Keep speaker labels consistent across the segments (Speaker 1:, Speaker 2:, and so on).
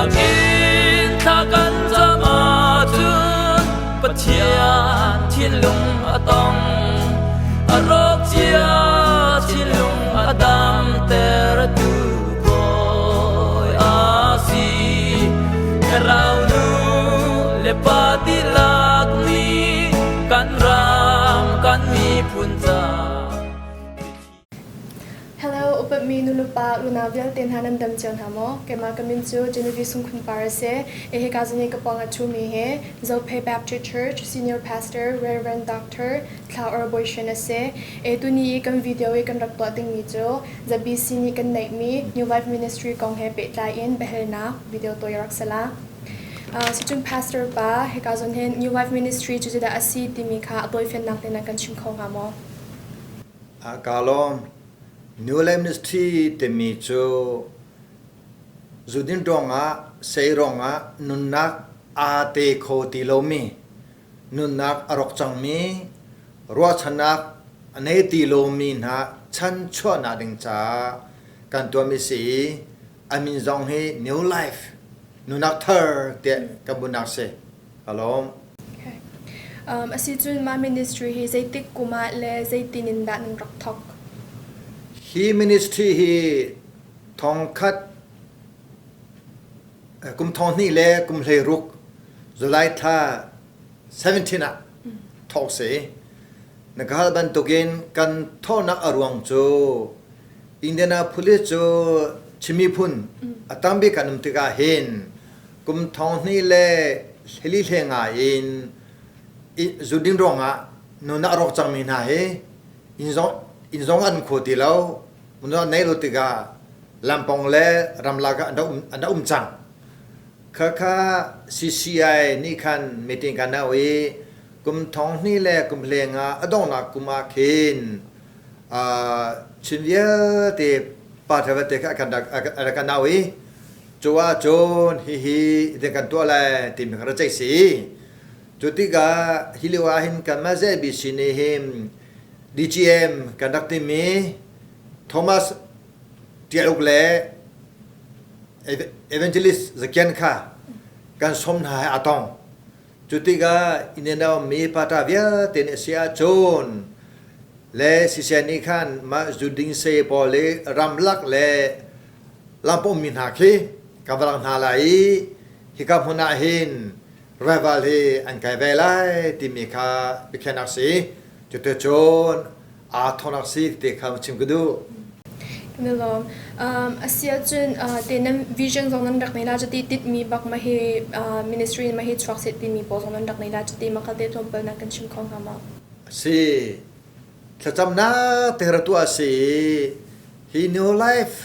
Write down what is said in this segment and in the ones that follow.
Speaker 1: Zumnak in thla kan cam ahcun Pathian thinlung a tong. A rawk cia thinlung a damtertu Bawi a si. Thlarau nu le pa tilak nih kan ram kan miphun ca.
Speaker 2: Hello, upatmi nulepa unau vialte hna nan dam cio hna maw? Keimah ka min cu Genevieve Sungkhun Par a si. I hika zan i ka pawng a ṭhumi hi Zophei Baptist Church Senior Pastor Reverend Dr. Thla Or Bawi Hrin a si. E tuni i kan video i kan rak tuah dingmi cu ZBC nih kan neihmi New Life Ministry kong he pehtlai in biahalnak video tawi rak si la. Sicun Pastor pa hika zawn hin New Life Ministry cu zeidah a si timi kha a tawifiannak te na kan chim kho hnga maw?
Speaker 3: Kaa lawm. New Amnesty timi cu zudin ruangah, sei ruangah nunnak aa te kho ti lomi, nunnak a rawk cangmi, ruahchannak a nei ti lomi hna chanchuahnak ding caah kan tuahmi si i a min zong hi New Life, nunnak thar tiah kan bunnak si. Ka lawm.
Speaker 2: Okay. Asicun mah ministry hi zeitik kum ah le zeitin in dah nan rak thawk?
Speaker 3: Hi ministry hi thongkhat kum thong hnih le kum 16 July thla 17 ah thawk si. Na ka hal bantukin kan thawhnak a ruang cu Indianapolis cu Chin miphun a tambik kan um tikah hin kum thong hnih le hlili hle nga in zuding ruangah nun a rawk cangmi hna hi inn zong an kho ti lo mun an nei lo tikah lampong le ramlak ah an um cang. Khakha CCI nih khan meeting kan au i kum thong hnih le kum hleng ah a donghnak kum ah khin Chin vialte pa te kha a kan au i Cu ahcun hihi hitin kan tuah lai timi kha ra ceih si. Cu tikah hi lio ah hin kanmah ZBC nih hin DGM kan rak timi Thomas Tial Uk le Evangelist Zakian kha kan sawm hna he aa tong. Cu tikah Indiana ummi pata vialte nih a si ahcun le siseh nih khan mah zuding se pawl i ramlak le lamp ummi hna khi ka va lang hna lai i hika hmun ah hin revival hi an kai ve lai timi kha biakhiahnak si. Cuticun aa thawnak si ti kha chim ka duh.
Speaker 2: Kan i lawm. A si ahcun te nan vision zong nan rak nei la cuti titmi bak ma hi ministry ma hi chuak seh timi pawl zong nan rak nei la cuti ma kal te tlawmpal nan kan chim kho hnga maw?
Speaker 3: Si. Thlacamnak te ra tuah si. Hi New Life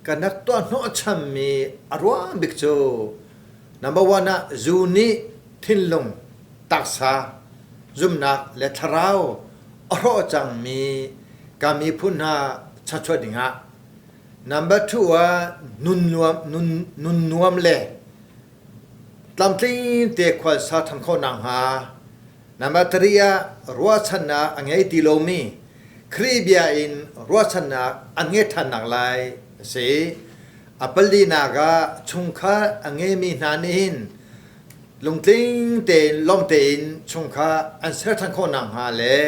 Speaker 3: kan rak tuah hnawhchanmi a ruang bik cu number one ah zu nih thinlung taksa zumnak le thlarau a hrawh cangmi ka miphun hna chachuah dingah number two ah nun nuam nun, nun nuam le tlamtling te khual sa than khawh nakhnga number three ah ruahchannak a ngei ti lomi Khrih bia in ruahchannak an ngei ṭhan nak lai a si. A palinak ah chungkhar a ngeimi hna nih hin lungtling tein lawm tein chungkhar an ser ṭhan khawh nakhnga le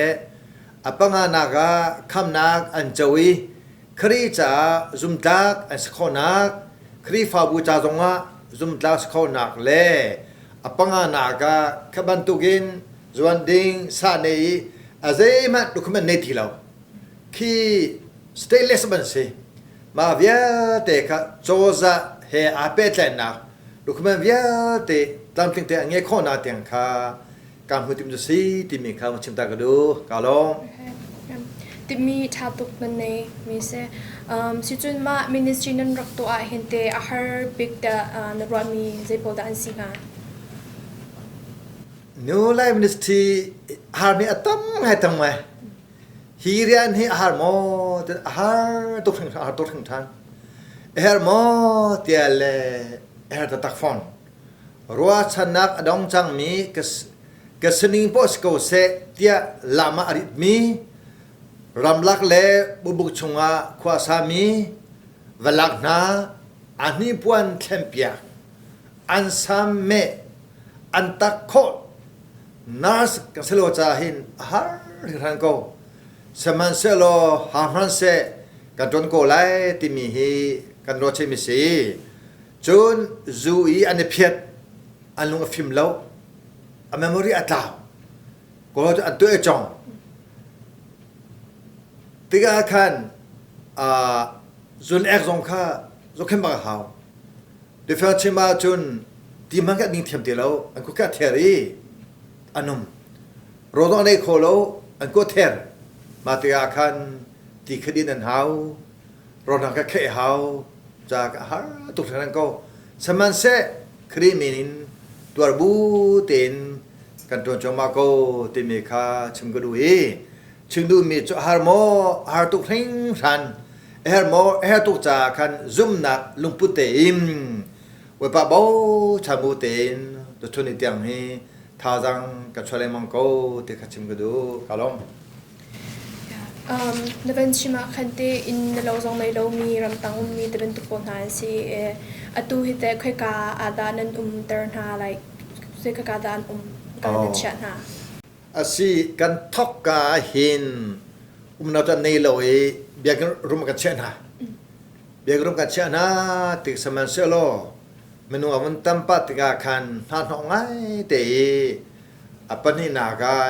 Speaker 3: a panganak ah khamnak an co i Khrih caah zumtlak an si khawhnak, Khrihfabu ca zongah zumtlak si khawhnak le a panganak ah kha bantukin zuan ding sah nei i a zeihmanh document nei ti lo khi stateless ban si. Mah vialte kha cozah he aa pehtlaihnak document vialte tlamtling te an ngeih khawhnak tiang kha kaa hmu tim cu si timi kha chim ta ka duh. Ka lawm.
Speaker 2: Timi ṭha tuk nan nei mi si. Sicun mah ministry nan rak tuah ah hin te a har bik dah na ruahmi zei pawl dah an si hnga?
Speaker 3: New Life Ministry harmi a tam ngai tam ngai. Hi rian hi a har maw ti a har tuk hringhran a har tuk hringhran. A herh maw tiah le a herh taktak fawn. Ruahchannak a dong cangmi ka ka sining poah si ko seh tiah lam ah a ritmi ramlak le bubuk chungah khua sami valak hna a hnipuan thlenpiak. An sam meh an tak khawh nurse kan si lo caah hin a har hringhran ko. Sihmanhsehlaw ha hmanhseh kan ṭuan ko lai timi hi kan ruat chihmi si. Cun zu i an i phiat an lung a fim lo a memory a tlau kawl cu an tuah i cong tikah khan zun ek zong kha zohkhenh bak a hau Biafang chim ahcun ti hmanh kan ding thiam ti lo an kut ka ther i an um rawl zong an ei kho lo an kut ther mah tikah khan ti kha din an hau rawl hna kha kheh hau ca ka har tuk hringhran ko sihmanhseh Khrih min in tuar bu tein kan ṭuan cuahmah ko timi kha chim ka duh i chim duhmi cu a har maw a har tuk hringhran a her maw a her tuk caah khan zumhnak lungput tein Bawipa bochan bu tein tuchun ni tiang hi thazaang ka chuah lengmang ko ti kha chim ka duh ka lawm.
Speaker 2: Na van chim ah khan te inn na lo zong nei lomi ramtang ummi te bantuk pawl hna an si i atu hi teh khoika ah dah nan umter hna like zeikaka dah an um ka nan chiah hna?
Speaker 3: Asi kan thok ka hin umnak cu nei lo i biakinn room kan chiah hna. Biakinn room kan chiah hna tik sihmanhsehlaw minung a vun tam pah tikah khan hna hnawh ngai te i a pahnihnak ah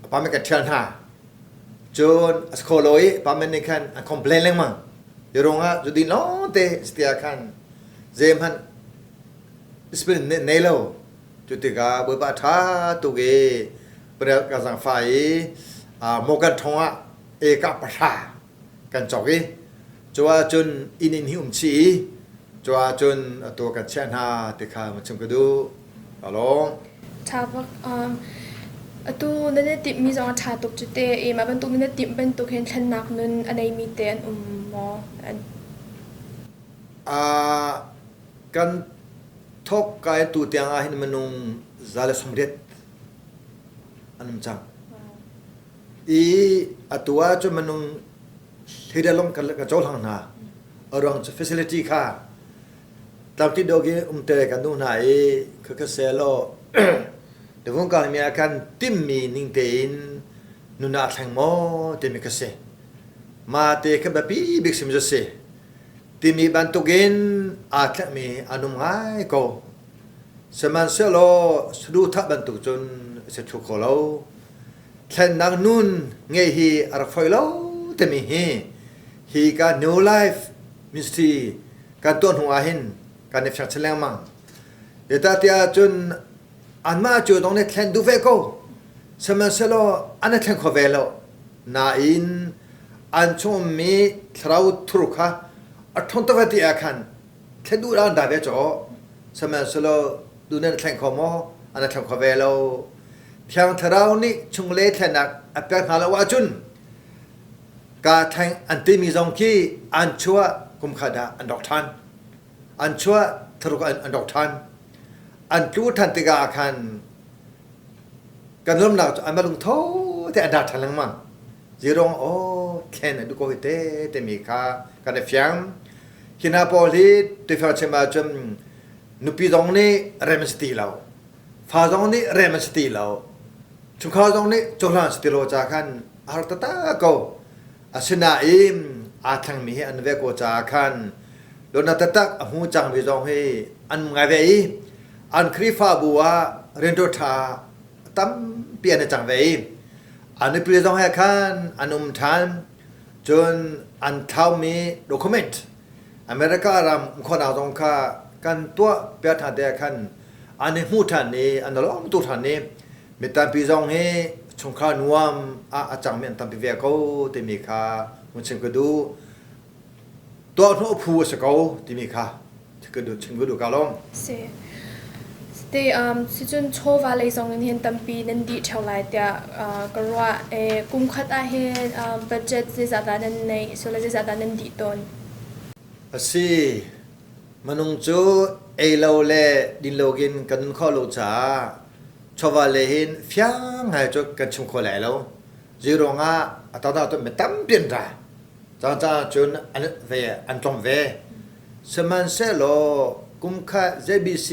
Speaker 3: apartment kan ṭhial hna. Cun a si kho lo i apartment nih khan an complain lengmang. Hi ruangah zudin lawngte si tiah khan zeihmanh discipline nei lo. Cu tikah Bawipa a ṭha tuk i pariat ka zaangfah i Morgan thong ah eka pahra kan cawk i cu ahcun inn in hi um chih i cu ahcun atu kan chiah hna ti kha chim ka duh. Ka lawm.
Speaker 2: Ṭha bak. Atu nan i timhmi zong a ṭha tuk cu te i mah bantuk nan i timh bantuk hin thlennak nun a neimi te an um maw?
Speaker 3: Kan thawk kai tu tiang ah hin minung 180 an um cang. I atu ah cun minung hlidah lawng kan cohlang hna. A ruang cu facility kha tlangti dawk in umter kan duh hna i khakha selaw Devung kangmi ah khan timmi ning tein nun ah thleng maw timi kha si. Ma te kha biapi bik sim cu si. Timi bantukin aa thlengmi an um ngai ko. Sihmanhsehlaw saduhthah bantuk cun a si thlu kho lo. Thlennak nun ngeih hi a rak fawi lo timi hi hi ka New Life Ministry kan tuah hnu ah hin kan i fiang chin lengmang. Zeicahtiah cun anmah cu dong nih thlen duh ve ko. Sihmanhsehlaw an i thleng kho ve lo. Nain an chung ummi thlarau thur kha a ṭhawn tuk ve ti ah khan thlen duh an da ve caw. Sihmanhsehlaw tu nan thleng kho maw? An i thleng kho ve lo. Thiang Thlarau nih chunglei thlennak a pek hna lo ahcun kaa thleng an timi zong khi an chuah kum khat ah an rawk ṭhan. An chuah thlaruk an rawk ṭhan. An tlu ṭhan tikah khan kan lawmnak cu an lungtho te an rak ṭhan lengmang. Zirong aw thlen an duh ko hi te timi kha kan i fiang. Hi hna pawl hi tuifang chim ahcun nupi zong nih rem an si ti lo. Fa zong nih rem an si ti lo. Chungkhar zong nih cohlan si ti lo ca khan a har taktak ko. Asinain aa thlengmi hi an ve ko caah khan dawtnak taktak a hmu cangmi zong hi an ngai ve i an Khrihfabu ah rianṭuan ṭha tampi an i cang ve i an nupi zong he khan an um ṭhan. Cun an thlaumi document America ram khawnak zong kha kan tuah piak hna te khan an i hmuh ṭhan i an i lawm tuk ṭhan i mi tampi zong hi chungkhar nuam ah a cangmi an tampi ve ko timi kha hun chim ka duh. Tuah hnawh phu a si ko timi kha ka duh chim ka duh ka lawm.
Speaker 2: Si. Te sicun chawva lei zong in hin tampi nan dih ṭheo lai tiah ka ruah. Kum khat ah hin budget zeizah dah nan neih, sule zeizah dah nan dih tawn?
Speaker 3: A si. Minung cu ei lo le din lo in kan nun khawh lo caah chawva le hin fiang ngai cu kan chim kho lai lo. Zei ruangah a tangtang tu mi tampi an ra. Caan caan cun an ve an tlong ve. Sihmanhsehlaw Kum khat ZBC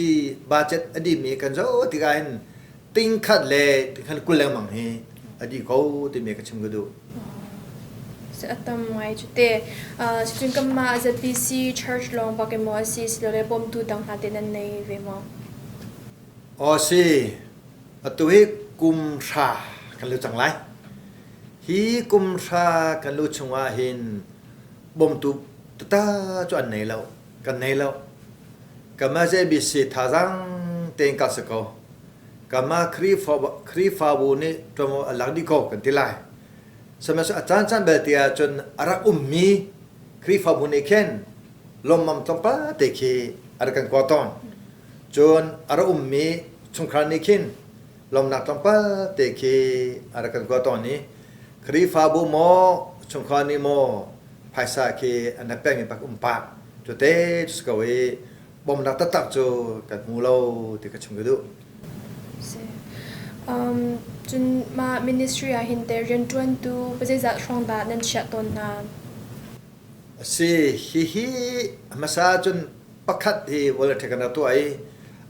Speaker 3: budget a dihmi kan zoh tikah hin ting khat le ting khat 20 lengmang hi a dih ko timi ka chim ka duh.
Speaker 2: A tam ngai cu te. Cun kanmah ZBC Church lawng bak in maw a si, silole bawmtu dang hna te nan nei ve maw?
Speaker 3: Aw si. Atu hi kum hra kan lu cang lai. Hi kum hra kan lu chungah hin bawmtu tata cu an nei lo. Kan nei lo. Kanmah ZBC thazaang tein kal si ko. Kanmah Khrihfabu nih ṭuanvo a lak dih ko kan ti lai. Sihmanhsehlaw a caancaan belte ahcun a rak ummi Khrihfabu nih khin lawmmam tlawmpal te khi a rak kan kua tawn. Cun a rak ummi chungkhar nih khin lawmnak tlawmpal te khi a rak kan kua tawn i Khrihfabu maw chungkhar nih maw phaisa khi an rak pekmi pak um pah cu te cu si ko i bawmhnak taktak cu kan hmu lo ti ka chim ka duh.
Speaker 2: Si. Cun mah ministry ah hin te rianṭuantu pazeizat hrawng dah nan chiah tawn hna?
Speaker 3: A si, hihi hmasa cun pakhat hi volunteer kan rak tuah i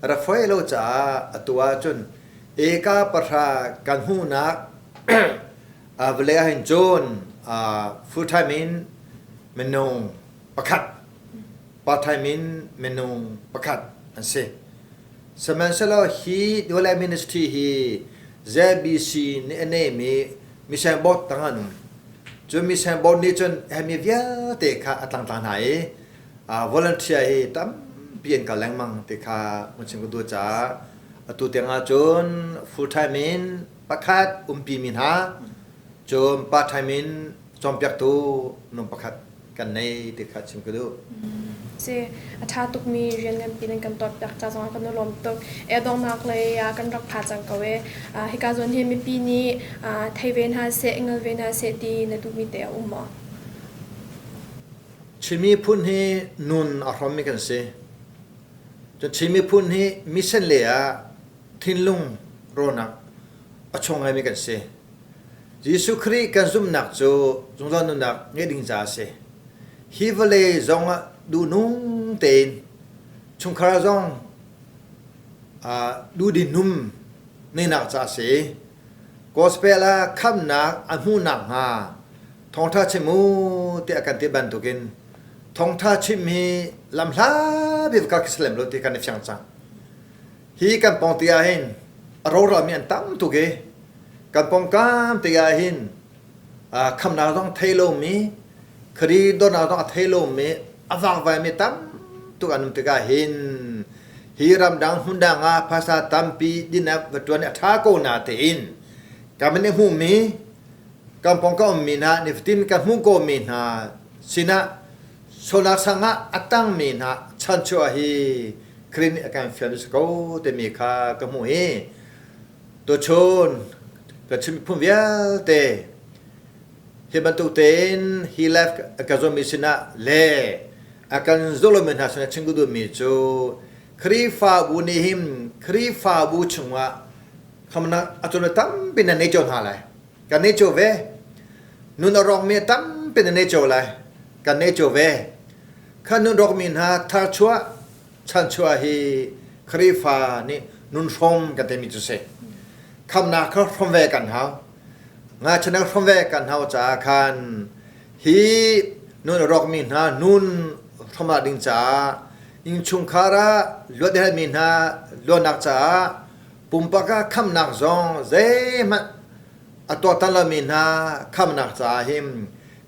Speaker 3: a rak fawi lo caah atu ahcun eka pahra kan hmuhnak vawlei ahhin cun full time in minung pakhat, part time in minung pakhat an si. Sihmanhsehlaw hi New Ministry hi ZBC nih a neimi mission board tang an um. Cu mission board nih cun hemi vialte kha a tlangtla hna i volunteer hi tampi an kal lengmang ti kha mun chim ka duh caah atu tiang ahcun full time in pakhat umpi mi hna cun part time in cawnpiaktu nung pakhat kan nei ti kha chim ka duh.
Speaker 2: Si a ṭha tukmi rian nganpi nan kan tuahpiak ca zongah kan i lawm tuk. E donghnak lei ah kan rak pha cang ko e. Hika zawn hi mipi nih thei ve hna seh, ngal ve hna seh ti na duhmi te a um maw?
Speaker 3: Chin miphun hi nun a hrawmmi kan si. Cun Chin miphun hi mission le ah thinlung rawnak a chung ngaimi kan si. Jesuh Khrih kan zumhnak cu zungzal nunnak ngeih ding caah a si. Hi vawlei zong ah duhnung tein chungkhar zong duhdinum neinak caah a si. Gospel ah khamnak a hmuhnak hnga thawngṭha chim u tiah kan ti bantukin thawngṭha chim hi lamhla bik ka si lem lo ti kan i fiang cang. Hi kan pawng te ah hin a roralmi an tam tuk i kan pawngkam te ah hin khamnak zong thei lomi Khrih dawtnak zong a thei lomi a vakvaimi tam tuk an um tikah hin hi ramdang hmundang ah phaisa tampi dinak va ṭuan a ṭha ko na tein kan in hmuhmi kan pawng ka ummi hna nifatin kan hmuh komi hna sinah Solar sang ah a tangmi hna chanchuah hi Khrih nih a kan fial si ko timi kha ka hmuh i tuchun ka chim phun vialte hi bantuk tein hi life a ka zuammi sinah le a kan zulomi hna sinah chim ka duhmi cu Khrihfabu nih hin Khrihfabu chungah khamnak a cun tampi nan nei cio hna lai. Kan nei cio ve. Nun a rawkmi tampi na nei cio lai. Kan nei cio ve. Kha nun rawkmi hna tharchuah, chanchuah hi Khrihfa nih nun hrawm kan timi cu si. Khamnak kha hrawm ve kan hau. Ngachanak hrawm ve kan hau caah khan hi nun a rawkmi hna nun hrawm ah ding caah innchungkhar ah luat mi hna luatnak caah pumpak ah khamnak zong zeihmanh a tuaktan lomi hna khamnak caah hin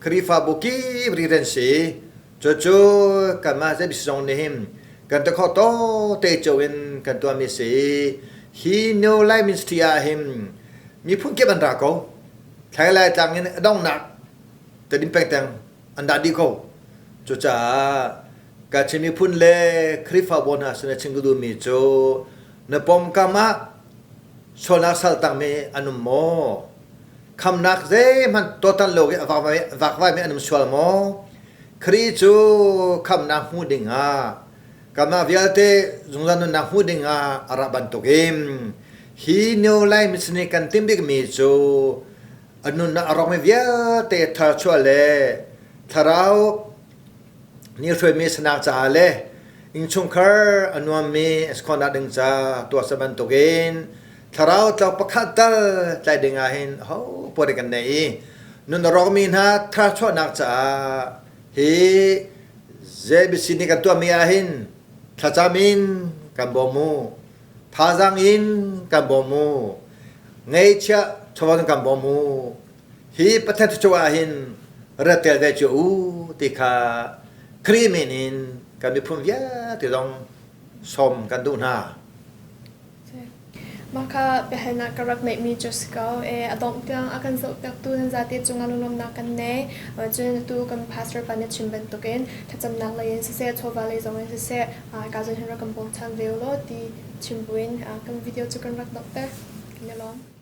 Speaker 3: Khrihfabu kip ri an si. Cucu kanmah ZBC zong nih hin kan takho to te cio in kan tuahmi si. Hi New Life Ministry ah hin miphun kip an ra ko. Thlai lai tlang in a donghnak Tedim pengteng an dah dih ko. Cucaah Kachin miphun le Khrihfabu hna sin a chim ka duhmi cu na pawngkam ah sualnak saltangmi an um maw? Khamnak zeihmanh tuahtan lo i a vakvaimi an um sual maw? Khrih cu khamnak hmuh dingah kanmah vialte zungzal nunnak hmuh dingah a ra bantukin hi New Life Mission nih kan timh bikmi cu a nunnak a rawkmi vialte tharchuah le thlarau nih hruaimi sanak caah le Innchungkhar a nuammi a si khawhnak ding ca tuah sa bantukin thlarau tlok pakhat tal tlai ding ah hin ho puai kan nei i nun a rawkmi hna tharchuahnak caah hi JBC nih kan tuahmi ah hin thlacam in kan bawm u, thazaang in kan bawm u, ngeihchiah chawva kan bawm u. Hi Pathian thluachuah ah hin rat tel ve cio u ti kha Khrih min in kan miphun vialte zong sawm kan duh hna.
Speaker 2: Mah kha biahalnak ka rak neihmi cu si ko. A dongh tiang a kan zohpiaktu nan zate cungah lunglawmhnak kan nei. Cun atu kan pastor pa nih chim bantukin thlacamnak lei in siseh, chawva lei zong in siseh, ka zawn hin rak kan bawmchan ve u law ti chim buin kan video cu kan rak donghter. Kan i lawm.